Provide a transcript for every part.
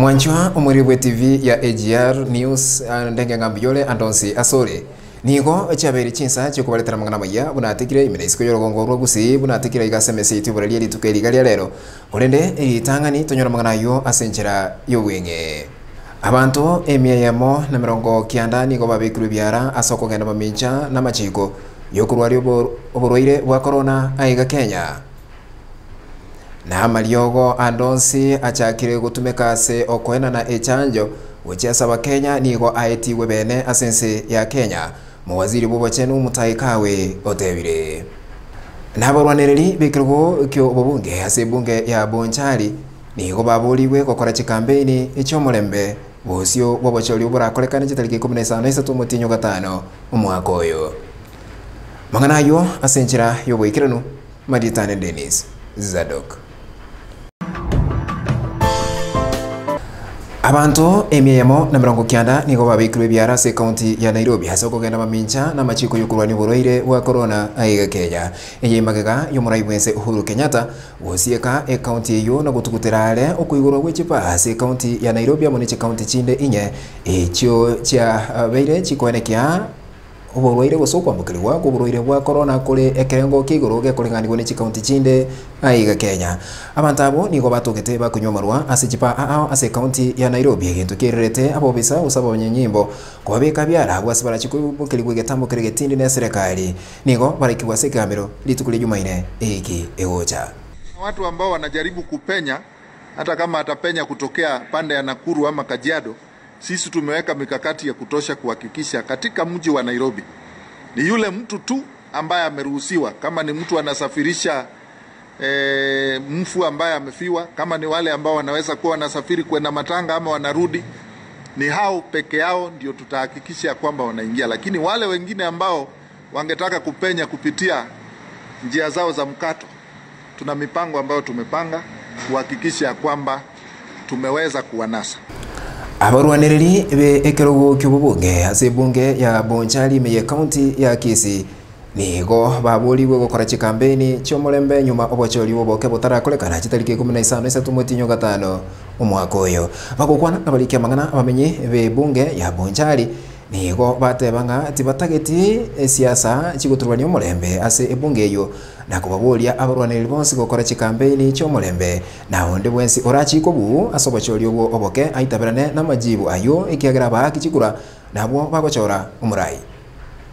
Omwanchwa omoriri bwe TV ya AGR News ndenge ng'a mbuyore ande onsi asore. Nigo chiabeire chinsa chiokobaretera amang'ana amaya buna atekire ime na isiko y'orogongo rwa Gusii buna atekire aiga ase emesa yaito y'oboraria rituko eri iga ria rero. Korende ritang'ani tonyore amang'ana ayio ase enchera y'obweng'e. Abanto emia eyemo na emerongo kianda nigo babekirwe ebiara ase okogenda mamincha namachiko yokorwaria oborwaire bwa korona aiga Kenya. Na amariogo ande onsi achakire gotumeka ase okoenana echanjo gochia ase Abakenya nigo aetigwe bene ase ense ya Kenya, Mowaziri bw'obochenu Mutahi Kagwe otebire. Na abarwanereri b'ekerogo ki'obobunge ase ebunge ya Bonchari nigo baborigwe gokora chikampeini chi'omorembe bosio bw'obochori oborakorekane chitariki ikomi na isano na isato omotienyi o gatano omwaka oyo. Mang'ana ayio ase enchera y'oboikeranu. Maritane Dennis Zadok. Abanto emia eyemo na emerongo kianda nigo babekirwe ebiara ase ekaunti ya Nairobi ase okogenda mamincha namachiko yokorwania oborwaire bwa korona aiga Kenya. Eye magega yomorai bwense Uhuru Kenyatta gosieka ekaunti eyio na gotugutera are okoigorwa gwe chipaa ase ekaunti ya Nairobi amo ne chikaunti chinde inye echio chiabeire chikoenekia Oborwaire gose okwambokerigwa kw'oborwaire bwa korona kore ekerengo kia igoro gekoreng'anigwa ne chikaunti chinde aiga Kenya. Abanto abwo nigo batogete bakonywa amarwa ase chipaa ao ase ekaunti ya Nairobi egento kiererete abobisa gose abanyanyimbo kobabeka biara abwo ase barachi koimokerigwa egetambo kere getindi neserekari. Nigo baraikigwe ase ekegambero rituko ria Jumaine eiki egocha. Watu ambao wanajaribu kupenya hata kama atapenya kutokea pande ya Nakuru ama Kajiado, Sisi tumeweka mikakati ya kutosha kuhakikisha katika mji wa Nairobi ni yule mtu tu ambaye ameruhusiwa, kama ni mtu anasafirisha e, mfu ambaye amefiwa, kama ni wale ambao wanaweza kuwa wanasafiri kwenda matanga ama wanarudi, ni hao peke yao ndio tutahakikisha kwamba wanaingia, lakini wale wengine ambao wangetaka kupenya kupitia njia zao za mkato, tuna mipango ambayo tumepanga kuhakikisha kwamba tumeweza kuwanasa. Abarwanereri be ekerogo ki'obobunge ase ebunge ya Bonchari ime y'ecounty ya Kisii nigo baborigwe gokora chikampeini chi'omorembe nyuma obochori bw'oboke botarakorekana chitariki ikomi na isano isato omotienyi o gatano omwaka oyo. Bagokwana nabariki amang'ana abamenyi b'ebunge ya Bonchari nigo bateba ng'a tibatageti esiasa chigoturubania omorembe ase ebunge eyio na kobaboria abarwanereri bonsi gokora chikampeini chi'omorembe Na onde bwensi orachiike obuu ase obochori obwo oboke aitaberane namajibu ayio, ekiagera abaaki chikura nabwo bagochora omorai.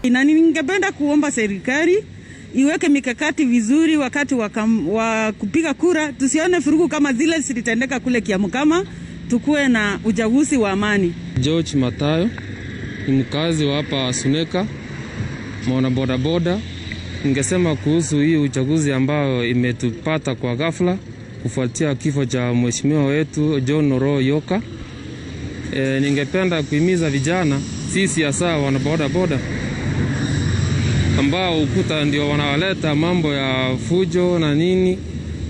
Na ningependa kuomba serikali iweke mikakati vizuri wakati wa wa kupiga kura, tusione furugu kama zile zilitendeka kule Kiamukama, tukuwe na uchaguzi wa amani. George Matayo ni mkazi wa hapa Suneka, mwana bodaboda. Ningesema kuhusu hii uchaguzi ambayo imetupata kwa ghafla kufuatia kifo cha mheshimiwa wetu John Oro Yoka. E, ningependa kuhimiza vijana sisi hasa wana bodaboda ambao ukuta ndio wanawaleta mambo ya fujo na nini,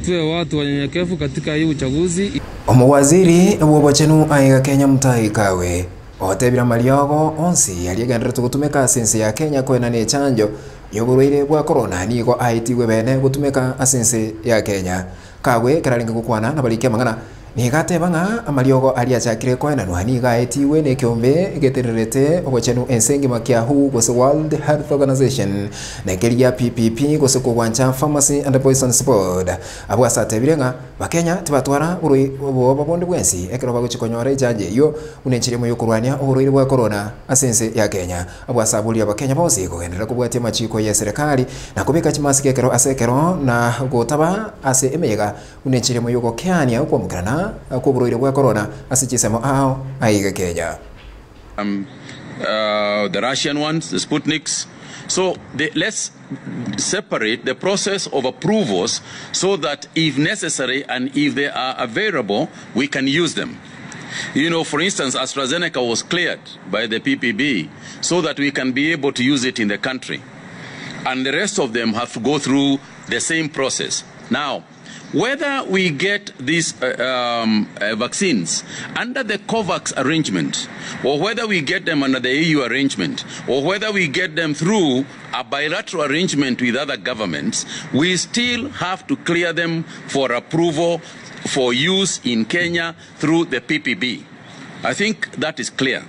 tuwe watu wanyenyekevu katika hii uchaguzi. Omowaziri bw'obochenu aiga Kenya Mutahi Kagwe otebire amariogo onsi aria agendererete gotumeka ase ense ya Kenya koenana echanjo y'oborwaire bwa korona nigo aetigwe bene gotumeka ase ense ya Kenya. Kagwe ekero arenge gokwana nabariki amang'ana, nigo ateba ng'a amariogo aria achakire koenanwa nigo aetigwe nekeombe getererete obochenu ense engima kia who gose World Health Organization na ekeria PPP gose kogwancha Pharmacy and Poisons Board. Abwo ase atebire ng'a Bakenya tibatwara oboba bonde bwensi ekero bagochia konyora echanjo eyio buna enchera emo yokorwania oborwaire bwa korona ase ense ya Kenya. Abwo ase aboria Abakenya bonsi kogenderera kobwatia amachiko y'eserekari na kobeka chimasiki ekero ase ekero na gotaba ase emeyega buna enchera emo yogokeania okwamokerana kw'oborwaire bwa korona ase chinsemo ao aiga Kenya. The Russian ones, the Sputniks. So the, let's separate the process of approvals so that if necessary and if they are available, we can use them. You know, for instance, AstraZeneca was cleared by the PPB so that we can be able to use it in the country. And the rest of them have to go through the same process. Now, Whether we get these vaccines under the COVAX arrangement, or whether we get them under the EU arrangement, or whether we get them through a bilateral arrangement with other governments, we still have to clear them for approval for use in Kenya through the PPB. I think that is clear.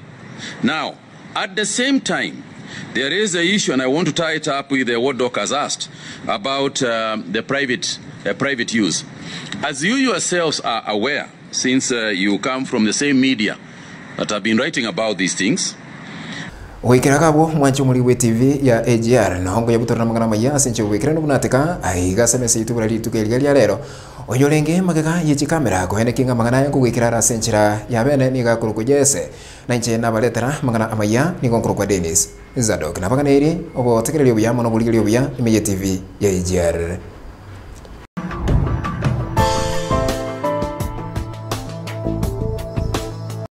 Now, at the same time, there is an issue, and I want to tie it up with what Doc has asked about the private use. As you yourselves are aware, since you come from the same media that have been writing about these things, Goikera iga abwo mwanche omoriri bwe TV ya AGR nongo yabutorera amang'ana amaya ase enchera obwekeranu buna ateka aiga ase emesa yaito buna rituko eriga ria rero. Oyorenge magega ye chikamera koenekia ng'a amang'ana aya nkogoikera are ase enchera ya bene nigo akorokwa Jesse. Na inche nabaretera amang'ana amaya nigo nkorokwa Dennis Zadok. Nabaganeirie obotegereri obuya amo noborigereria obuya ime ye TV ya AGR.